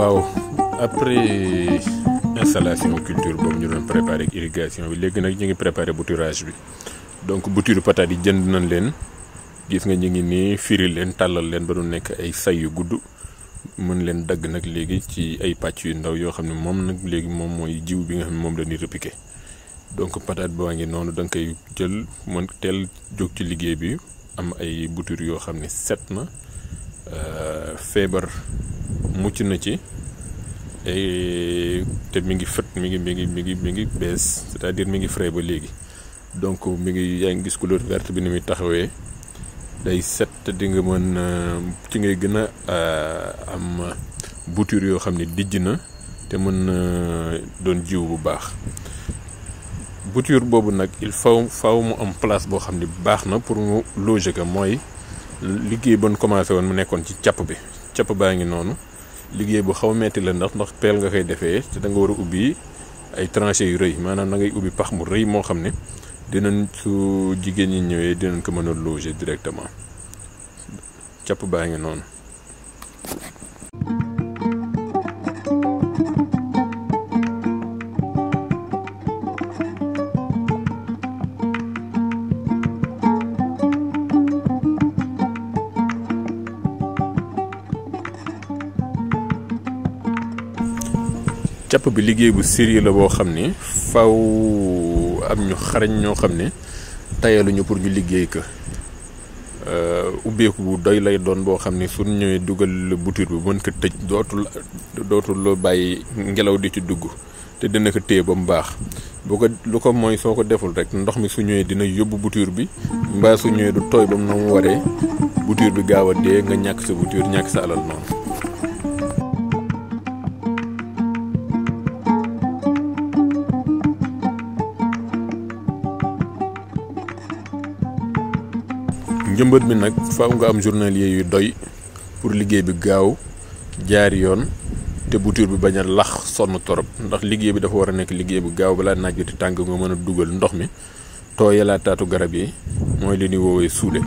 waaw après installation culture boobu ñu doon préparé ak irrigation bi léegi nag ñu ngi préparé bouturage bi donc bouture patate yi jënd nañ leen gis nga ñu ngi nii firi leen tàllal leen ba du nekk ay say yu gudd mën leen dagg nag léegi ci ay pàcc yu ndaw yoo xam ne moom nag léegi moom mooy jiw bi nga xam ne moom la ñuy repiquer donc patate baa ngi noonu da nga koy jël mën teel jóg ci liggéey bi am ay bouture yoo xam ne set na feebar mucc na ci te mi ngi fët mi ngi bees c'est-à-dire mi ngi frais ba léegi donc mi ngi yaa ngi gis couleur verte bi ni muy taxawee day set te di nga mën ci ngay gën a am bouture yoo xam ne dijj na te mën na doon jiw bu baax. bouture boobu nag il faut mu am place boo xam ne baax na pour mu loger ko mooy liggéey bon commencé woon mu nekkoon ci capp bi capp baa ngi noonu liggéey bu xaw metti la ndax peel nga koy defee te da nga war a ubbi ay tranchées yu rëy maanaam da ngay ubbi pax mu rëy moo xam ne dinañ su jigéen ñi ñëwee dinañ ko mën a loger directement capp baa ngi noonu. capp bi liggéey bu sérieux la boo xam ne faw am ñu xarañ ñoo xam ne tayaluñu pour ñu liggéey ko ubbeeku bu doy lay doon boo xam ne suñ ñëwee dugal bouture bi mën ko tëj dootul loo bàyyi ngelaw di ci dugg te dina ko téye ba mu baax boo ko lu ko mooy soo ko deful rek ndox mi su ñëwee dina yóbbu bouture bi mbaa su ñëwee du tooy ba mu na mu waree bouture bi gaaw a dee nga ñàkk sa bouture ñàkk sa alal noonu. njëmbat bi nag faaw nga am journalier yu doy pour liggéey bi gaaw jaar yoon te bouture bi bañ a lax sonn torop ndax liggéey bi dafa war a nekk liggéey bu gaaw balaa naaj bi di tàng nga mën a dugal ndox mi tooyalaa taatu garab yi mooy li ñuy woowee suude.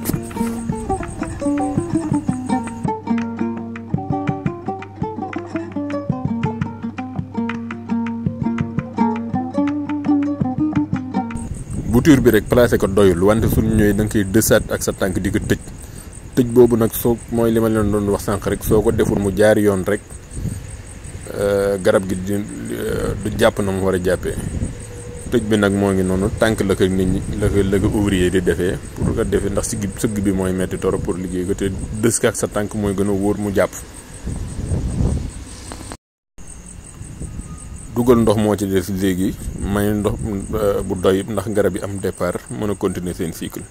bouture bi rek placé ko doyul wante suñu ñëwee da nga koy dësaat ak sa tànk di ko tëj boobu nag soo mooy li ma leen doon wax sànq rek soo ko deful mu jaar yoon rek garab gi du jàpp na mu war a jàppee tëj bi nag moo ngi noonu tànk la ko nit ñi la ko ouvrier di defee pour nga defee ndax sëgg bi mooy metti torop pour liggéey ko te dës ak sa tànk mooy gën a wóor mu jàpp. dugal ndox moo ci des léegi may ndox bu doy ndax garab yi am départ mën a continuer seen cycle.